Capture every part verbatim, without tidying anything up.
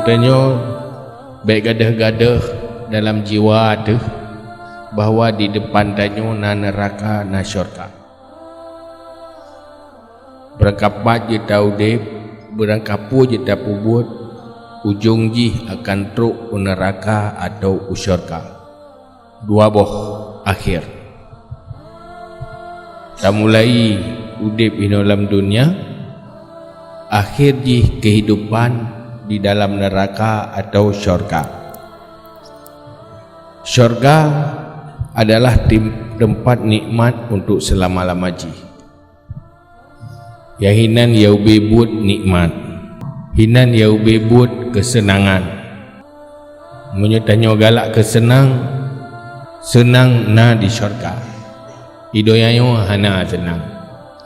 Tanyoe bék gadôh-gadôh dalam jiwa teuh bahwa di depan tanyoe na neuraka, na syurga. Beurangkapat jeuet taudeb, beurangkapeue jeuet tapeubuet, ujong jih akan trok u neuraka atawa u syurga. Dua boh akhé. Tamulai udeb inoe lam dunia, akhé jih keuhidupan di dalam neuraka atawa syurga. Syurga adalah tim-, teumpat nikmat untuk seulama-lama jih. Nyang hinan ya ubé buet nikmat, hinan ya ubé buet keuseunangan. Meunyoe tanyoe galak keu seunang, seunang na di syurga. Di donya nyoe hana seunang,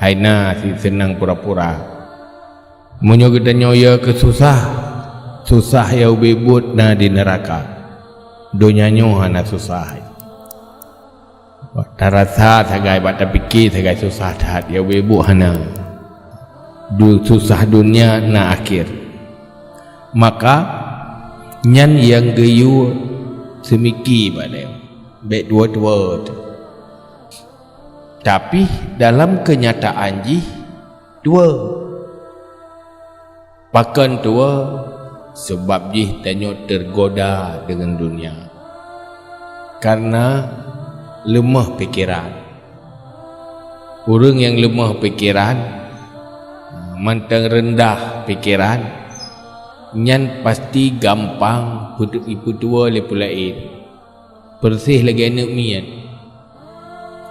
hai na si seunang pura-pura. Meunyoe geutanyoe ya keu susah, susah ya ubé buet na di neuraka. Donya nyoe hana susah. Tarasa sagai, bak tapike sagai susah that, ya ubé buet hana. Du-, susah dunia na akhé. Maka, nyan nyang geuyue seumiki bak lé, bék tuwoe-tuwoe teuh. Tapi, dalam keunyataan jih, tuwoe. Pakon tuwoe? Sabab jih tanyoe teugoda deungon dunia, kareuna leumoh pikeran. Ureuëng nyang leumoh pikeran, mantong reundah pikeran, nyan pasti gampang peutu-, jipeutuwoe lé peulaén. Peureséh lagée aneuëk miet.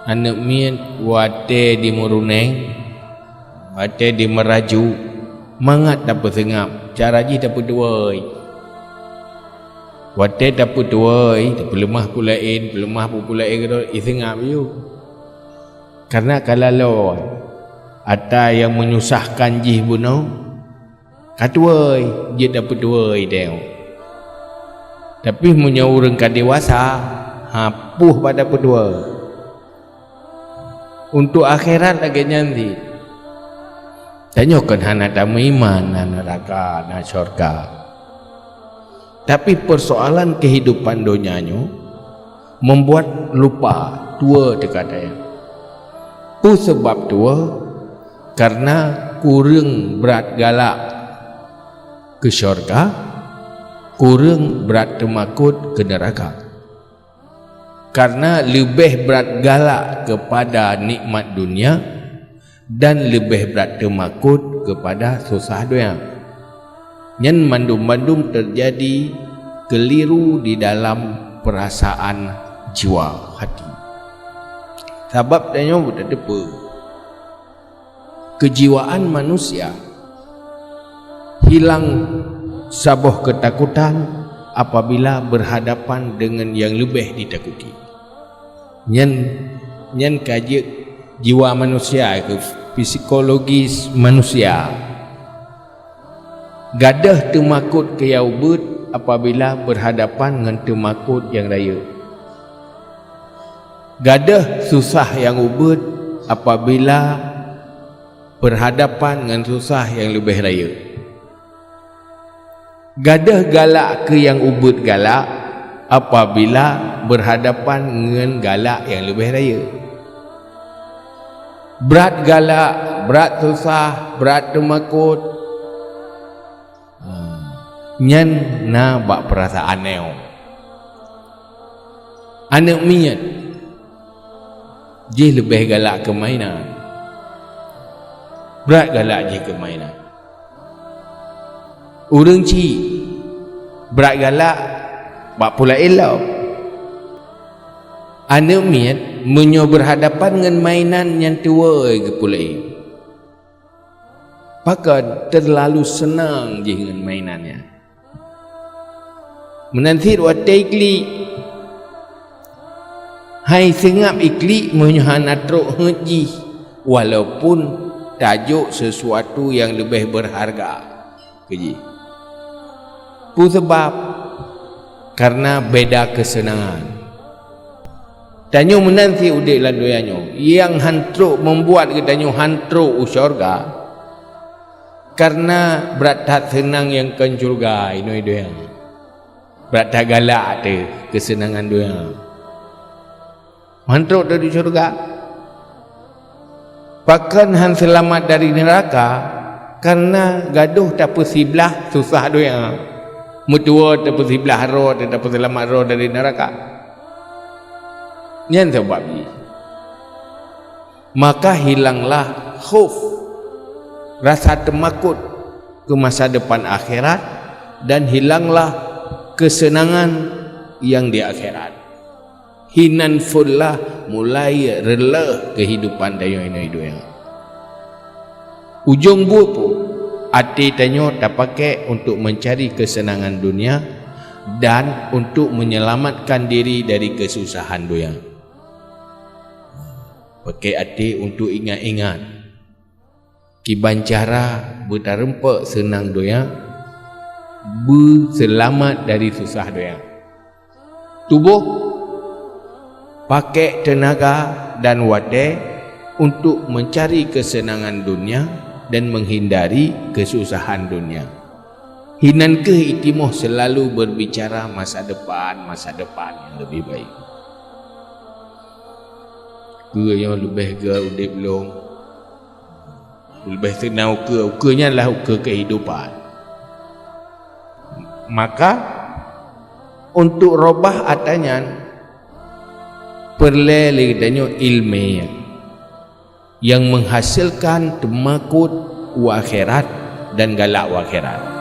Aneuëk miet watée jimeuruneng, watée jimeuraju, mangat tapeuseungab, cara jih tapeutuwoe. Watée tapeutuwoe, tapeuleumah peulaén, peuleumah peulaén keudroe, jiseungab yue. Kareuna ka laloe, ata nyang menyusahkan jih bunoe, ka tuwoe, jeuet tapeutuwoe tanyoe. Tapi meunyoe ureuëng ka dewasa, hapus bak tapeutuwoe. Untuk akhirat lagée nyan cit. Tanyoe kon hana tameuiman na neuraka, na syurga. Tapi persoalan kehidupan donya nyoe membuat lupa tuwoe teuka tanyoe. Peue sabab tuwoe? Kareuna kureueng brat galak keu syurga, kureueng brat teumakot keu neuraka. Kareuna leubeh brat galak keupada nikmat dunia dan leubeh brat teumakot keupada susah donya. Nyan mandum-mandum teujadi keuliru di dalam peurasaan jiwa, hati. Sabab tanyoe beutateupeue, keujiwaan manusia hilang saboh keutakutan apabila beurhadapan deungon nyang leubeh jitakuti. Nyan, nyan ka jeuet jiwa manusia, keu psikologis manusia. Gadôh teumakot keu nyang ubeuet apabila beurhadapan ngon teumakot nyang rayeuk. Gadôh susah nyang ubeuet apabila beurhadapan ngon susah nyang leubeh rayeuk. Gadôh galak keu nyang ubeuet galak apabila beurhadapan ngon galak nyang leubeh rayeuk. Brat galak, brat susah, brat teumakot, nyan na bak peurasaan nyoe. Aneuëk miet jih leubeh galak keu mainan. Brat galak jih keu mainan. Ureuëng chik brat galak bak peulaén lom. Aneuëk miet meunyoe beurhadapan ngon mainan nyan tuwoe geupeulaén. Pakon, teulalu seunang jih ngon mainan nyan. Meunan cit watée iklik, hai seungab iklik meunyoe hana trok heuet jih, walaupun tajok sesuatu nyang leubeh beurharga keu jih. Peue sabab? Kareuna beda keuseunangan. Tanyoe meunan cit udeb lam donya nyoe, nyang han trok, membuat geutanyoe han trok u syurga, Karena brat that seunang nyang kon syeuruga inoe donya. Brat that galak teuh keuseunangan donya. Mantong teuh di syeuruga. Pakon han seulamat dari neuraka? Karena gadôh tapeusiblah susah donya. Meutuwoe tapeusiblah droe teuh tapeuseulamat droe dari neuraka. Nyan sabab jih. Maka hilanglah khauf, rasa teumakot keu masa depan akhirat, dan hilanglah keuseunangan nyang di akhirat. Hinan phon lah mulai reuloh keuhidupan tanyoe inoe donya. Ujong buet peue? Até tanyoe tapakék untuk meucari keuseunangan donya dan untuk menyelamatkan diri dari keususahan donya. Pakék até untuk ingat-ingat kiban cara beutarumpok seunang donya, beuseulamat dari susah donya. Tuboh, pakék teunaga dan watée untuk meucari keuseunangan donya dan meuhindari keususahan donya. Hinan kheueh itimoh seulalu beurbicara masa depan, masa depan nyang leubeh baik. Ukeue nyoe leubeh gét udeb lom. Leubeh seunang ukeue, ukeue nyan lah ukeue keuhidupan. Maka, untuk robah atra nyan, peureulée lé geutanyoe iéleumé nyang meuhasilkan teumakot u akhirat dan galak u akhirat.